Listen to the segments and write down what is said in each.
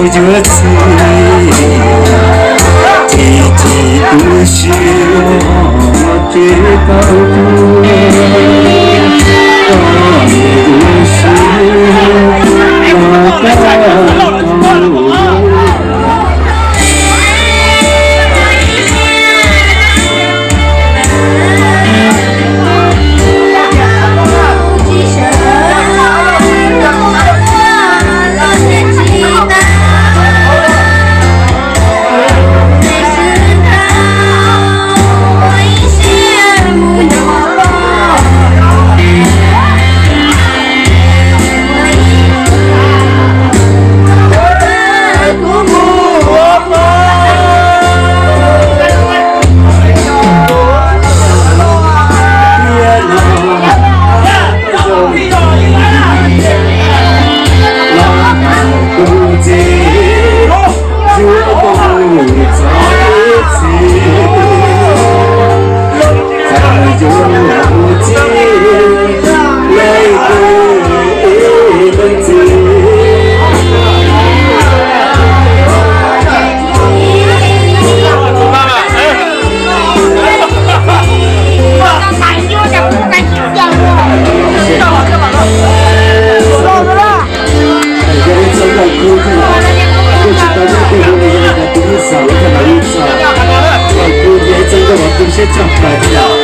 Yuav txiv, txiv txiv tu siab, tsev tau tuag, koj niam tu siab, los koj tau.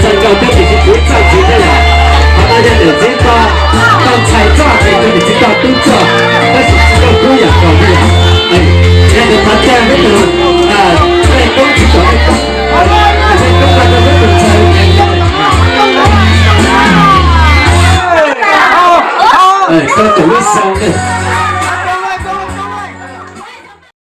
Txawj nkauj thiab tus tsis txawj txiv thiab yom. Qhov no yog niam txiv tau, tau ntxhais txoj ces niam txiv tau tub txoj, tab sis tsis tau kub yam nkaus li yom. Yog tus qhov tag peb tus, nej koob tsis tau nej tau, nej koob tau rau peb tus ntxhais. Koj tus lub xyoo ne.